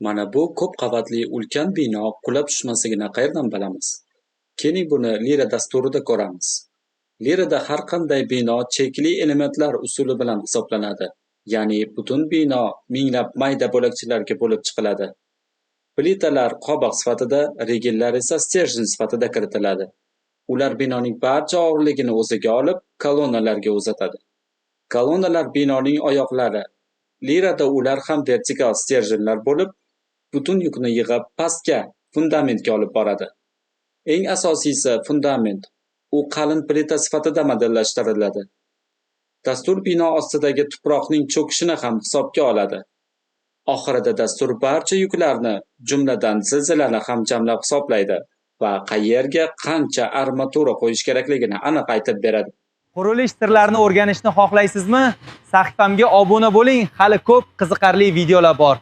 Mana bu ko'p qavatli ulkan bino qulab tushmasligini qayerdan bilamiz? Keling, buni Lira dasturida ko'ramiz. Lirada har qanday bino chekli elementlar usuli bilan hisoblanadi. Ya'ni butun bino minglab mayda bo'lakchalarga bo'lib chiqiladi. Plitalar qobiq sifatida, rigellar esa sterjen sifatida kiritiladi. Ular binoning barcha og'irligini o'ziga olib, kolonnalarga uzatadi. Kolonnalar binoning oyoqlari. Lirada ular ham vertikal sterjenlar bo'lib, butun yukni yig'ib pastga, fundamentga olib boradi. Eng asosiysi fundament. U qalin plita sifatida modellashtiriladi. Dastur bino ostidagi tuproqning cho'kishini ham hisobga oladi. Oxirida dastur barcha yuklarni, jumladan zilzilani ham jamlab hisoblaydi va qayerga qancha armatura qo'yish kerakligini aniq aytib beradi. Qurilish sirlarini o'rganishni xohlaysizmi? Sahifamga obuna bo'ling, hali ko'p qiziqarli videolar bor.